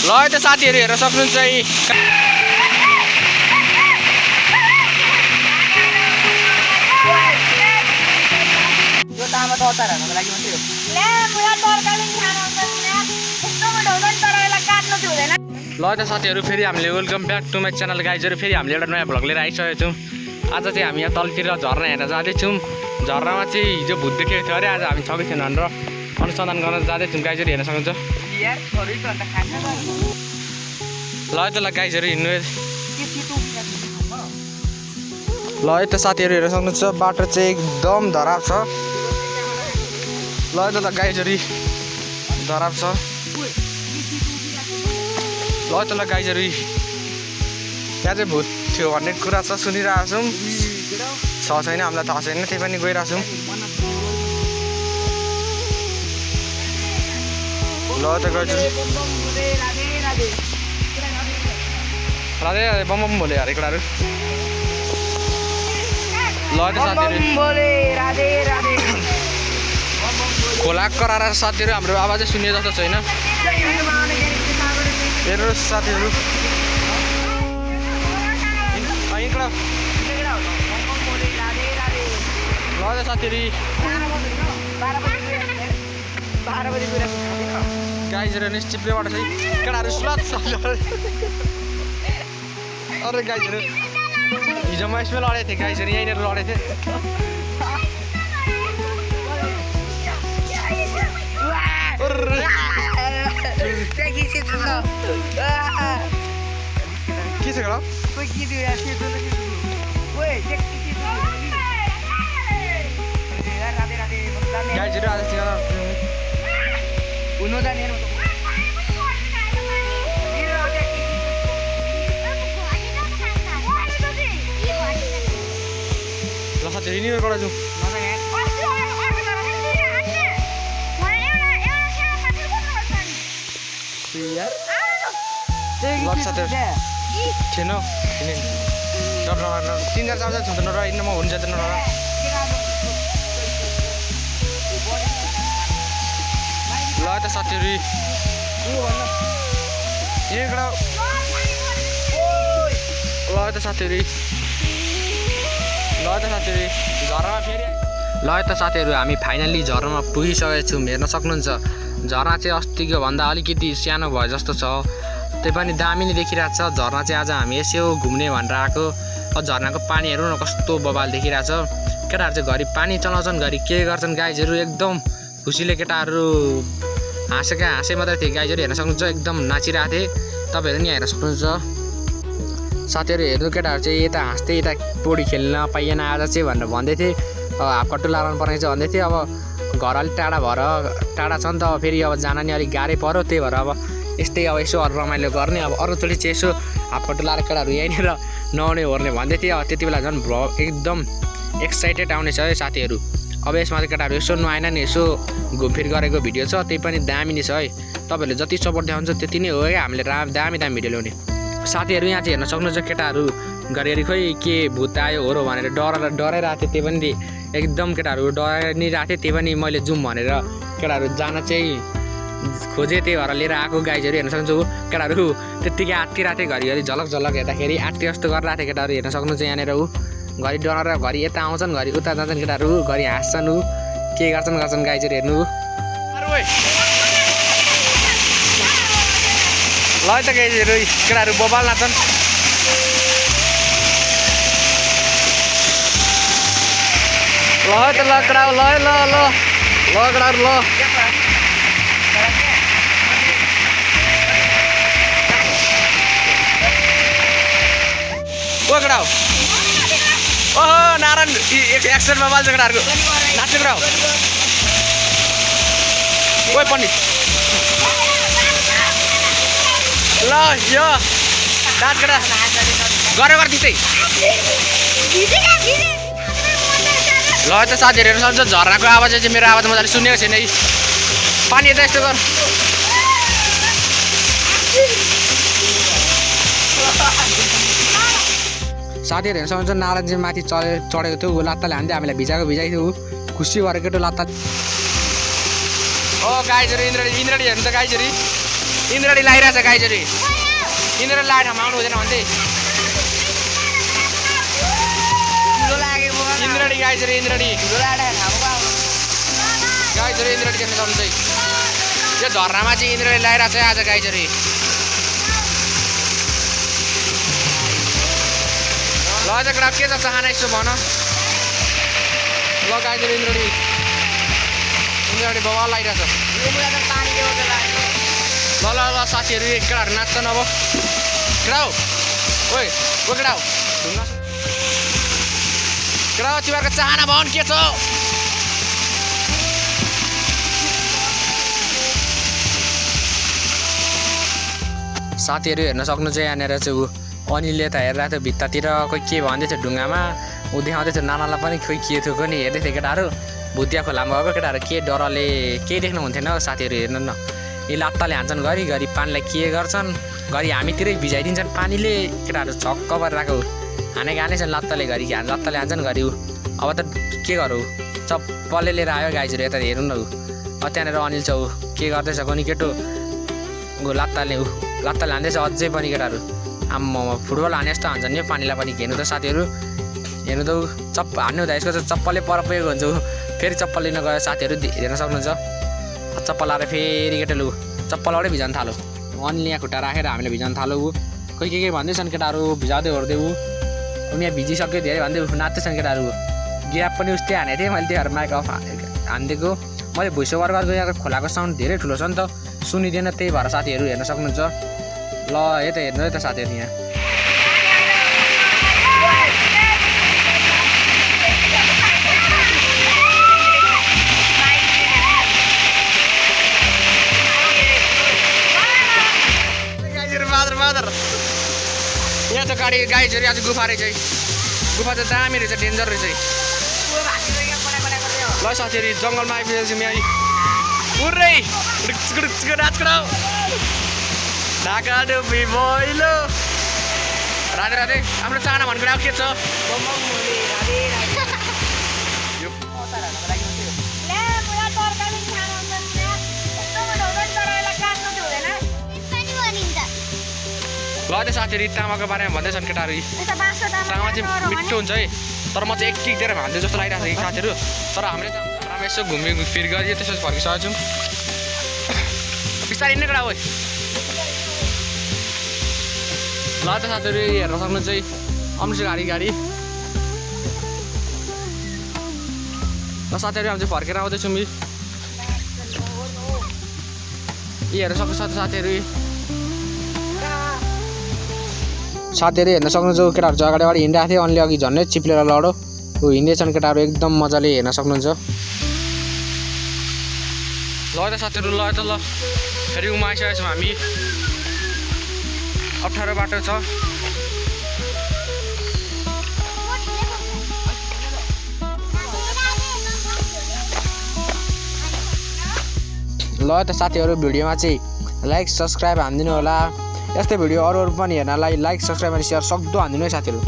ल त साथीहरु हेर्न सक्नुहुन्छ यो टमाटर अचार हाल्नको लागि मात्रै हो ले मलाई तरकारी खान आउँछ नि यस्तो ढौँदैन तर यसलाई काट्नु चाहिँ हुँदैन ल त साथीहरु फेरि हामीले welcome back to my channel गाइजहरु फेरि हामीले एउटा नयाँ भ्लग लिएर आइसकेको छौं आज चाहिँ हामी यहाँ तलतिर झरना हेर्न जाँदै छौं झरनामा चाहिँ हिजो भूत देखेको थियो अरे आज हामी छकै छैन भनेर अनुसन्धान गर्न जाँदै छौं गाइजहरु हेर्न सक्नुहुन्छ यार थोरै त अन्त खान्छ ल त ल गाइजहरु हिँड्नु ल त साथीहरु हेर्न सक्नुहुन्छ बाटो चाहिँ एकदम धराप छ ल त गाइजहरु धराप छ ल त ल गाइजहरु यहाँ चाहिँ भूत थियो भन्ने कुरा छ सुनिरहेको छौँ छ छैन हामीलाई थाहा छैन त्यही पनि गइरहेको छौँ ल त गाइजहरु राधे बम बम बोले यार एकडाहरु ल त साथीहरु खोला कराएर साथीहरु हाम्रो आवाजै सुन्ने जस्तो छैन हेर्नु साथीहरु ल त साथीहरु गाइजहरु निश्चितबाट चाहिँ केटाहरु स्लट अरे गाइजहरु हिजो म यसमै लडेको थिएँ गाइजहरु यहीँनिर लडेको थिएँ के छ गरा गाइजहरु आज चाहिँ उनो जाने ल साथीहरु यहीँनिर गरा जाउँ थिएन डर नगर 3 4 4 छुट्नु र हिँड्न म हुन्छ त नर ल त साथीहरु यहीँबाट ल त साथीहरु झरनामा फेरि ल त साथीहरु हामी फाइनल्ली झरनामा पुगिसकेका छौँ हेर्न सक्नुहुन्छ झरना चाहिँ अस्तिको भन्दा अलिकति सानो भयो जस्तो छ त्यही पनि दामी नै देखिरहेको छ झरना चाहिँ आज हामी यसो घुम्ने भनेर आएको झरनाको पानी हेर्नु न कस्तो बबाल देखिरहेको छ केटाहरु चाहिँ घरि पानी चलाउँछन् घरि के गर्छन् गाइजहरु एकदम खुसीले केटाहरु हाँसे मात्रै थिए गाइजहरु हेर्न सक्नुहुन्छ एकदम नाचिरहेको थिए तपाईहरु नि हेर्न सक्नुहुन्छ साथीहरु हेर्नु केटाहरु चाहिँ यता हाँस्दै यता पौडी खेल्न पाइएन आज चाहिँ भनेर भन्दै थिए हाफकट्टु लाउनु पर्ने चाहिँ भन्दै थिए अब घर अलिक टाढा छ नि त फेरि अब जान नि अलिक गाह्रै पर्यो त्यही भएर अब यस्तै अब यसो अरू रमाइलो गर्ने अब अरूचोटि चाहिँ यसो हाफकट्टु लाएर केटाहरु यहीँनिर नआउने ओर्ने भन्दै थिए त्यति बेला झन् भ्लग एकदम एक्साइटेड आउने छ है साथीहरु अब यसमा चाहिँ केटाहरु यसो नआएन नि यसो घुमफिर गरेको भिडियो छ त्यही पनि दामी नै छ है तपाईहरुले जति सपोर्ट देखाउँछ त्यति नै हो है हामीले दामी भिडियो ल्याउने साथीहरु यहाँ चाहिँ हेर्न सक्नुहुन्छ केटाहरु घरिघरि खोइ के भूत आयो हो भनेर डराइरहेको थिए त्यही पनि एकदम केटाहरु डराइ नै राथे त्यही पनि मैले जुम भनेर केटाहरु जान चाहिँ खोजे त्यही भएर लिएर आएको गाइजहरु हेर्न सक्नुहुन्छ केटाहरु त्यतिकै आत्तिरहेको थिए घरिघरि झलक हेर्दाखेरि आत्ति जस्तो गरिरहेको थिए केटाहरु हेर्न सक्नुहुन्छ यहाँनिर घरि डराएर घरि यता आउँछन् घरि उता जान्छन् केटाहरु घरि हाँस्छन् के गर्छन् गाइजहरु हेर्नु ल त गाइजहरु केटाहरु बबाल नाच्छन् ल त ल केटाहरु ल केटाहरु ल ओ केटाहरु ओहो नारायण एक्सनमा बाल्छ केटाहरुको नाच्नु केटा हो ओइ पण्डित ल यो नाच केटा गरेर दिँदै ल त साथीहरु हेर्न सक्नुहुन्छ झरनाको आवाज चाहिँ मेरो आवाज मजाले सुनेको छैन है पानी यता यस्तो गर साथीहरु हेर्न सक्नुहुन्छ नारायण चाहिँ माथि चढेको थियो ऊ लात्ताले हान्दै हामीलाई भिजाएको थियो खुसी भएर केटो लात्ता ओ गाइजहरु इन्द्रडी हेर्नु त गाइजहरु इन्द्रडी लागिरहेछ गाइजहरू इन्द्रडी लागे ठाउँमा आउनु हुँदैन भन्दै ठुलो लागेको इन्द्रडी गाइजहरू इन्द्रडी ठुलो लागेको ठाउँको आउनु गाइजहरू इन्द्रडी देख्न सक्नुहुन्छ यो झरनामा चाहिँ इन्द्रडी लगाइरहेको छ आज गाइजहरू ल आज कडा के छ चाहना यसो भन ल गाइजहरू इन्द्रडी बवाल लागिरहेछ यो मुला त पानी देऊ त लाग्यो ल ल ल साथीहरू केटाहरू नाच्छन् अब केटा हो ओइ ओ केटा हो ढुङ्गा केटा हो तिमीहरूको चाहना भन के छ साथीहरू हेर्न सक्नुहुन्छ यहाँनिर चाहिँ ऊ अनिलले त हेरिरहेको थियो भित्तातिर खोइ के भन्दैछ ढुङ्गामा ऊ देखाउँदैछ नानालाई पनि खोइ के थियो नि हेर्दै थियो केटाहरू भुतिया खोलामा गएको केटाहरू के डरले केही देख्नु हुन्थेन साथीहरू हेर्नु न यी लात्ताले हान्छन् घरि पानीलाई के गर्छन् घरि हामीतिरै भिजाइदिन्छन् पानीले केटाहरू छक्क परिरहेको हानेछन् लात्ताले लात्ताले हान्छन् घरि ऊ अब त के गरौँ चप्पलले लिएर आयो गाइजहरू यता हेर्नु न ऊ त्यहाँनिर अनिल छ ऊ के गर्दैछ पनि केटो ऊ लात्ताले हान्दैछ अझै पनि केटाहरू आम्मा फुटबल हाने जस्तो हान्छन् नि पानीलाई पनि हेर्नु त साथीहरू हेर्नु त हान्नु हुँदा यसको चाहिँ चप्पलले पर पुगेको हुन्छ फेरि चप्पल लिन गयो साथीहरू हेर्न सक्नुहुन्छ चप्पल लाएर फेरि केटाले चप्पलबाटै भिजाउनु थाल्यो अनिल यहाँ खुट्टा राखेर हामीले भिजाउनु थाल्यो ऊ खोइ के भन्दैछन् केटाहरू भिजाउँदै ओर्दै ऊ यहाँ भिजिसक्यो धेरै भन्दै नाच्दैछन् केटाहरू ग्याप पनि उस्तै हानेको थिएँ मैले त्यही माइक अफ हानिदिएको मैले भुइस ओभर गरेको यहाँ खोलाको साउन्ड धेरै ठुलो छ नि त सुनिँदैन त्यही भएर साथीहरू हेर्न सक्नुहुन्छ ल यता हेर्नु है त साथीहरू यहाँ यहाँ छ गाडी गाइजहरू यहाँ चाहिँ गुफा रहेछ गुफा चाहिँ दामी रहेछ डेन्जर रहेछ ल साथीहरू जङ्गलमा आइपुगेपछि यहाँ पुरै ढाका डुबी भइलो राधे राधे आफ्नो चाहना भनेको अब के छ ल त्यो साथीहरू तामाको बारेमा भन्दैछन् केटाहरू तामा चाहिँ मिठो हुन्छ है तर म चाहिँ एक दिएर भान्दै जस्तो लागिरहेको छ कि साथीहरू तर हामीले तामा यसो घुमफिर गरियो त्यसपछि फर्किसकेको छौँ बिस्तारै हिँड्ने केटा हो ल त साथीहरू हेर्न सक्नुहुन्छ है आउनु छ गाडी ल साथीहरू हामी चाहिँ फर्केर आउँदैछौँ यी हेर्न सक्नुहुन्छ साथीहरू हेर्न सक्नुहुन्छ केटाहरू चाहिँ अगाडि हिँडिरहेको थियो अनि अघि झन्डै चिप्लेर लडो ऊ हिँड्दैछन् केटाहरू एकदम मजाले हेर्न सक्नुहुन्छ ल त साथीहरू ल त ल फेरि उमा आइसकेको छौँ हामी अप्ठ्यारो बाटो छ ल त साथीहरू भिडियोमा चाहिँ लाइक सब्सक्राइब हानिदिनु होला यस्तै भिडियो अरू पनि हेर्नलाई लाइक सब्सक्राइब अनि सेयर सक्दो हानिदिनु है साथीहरू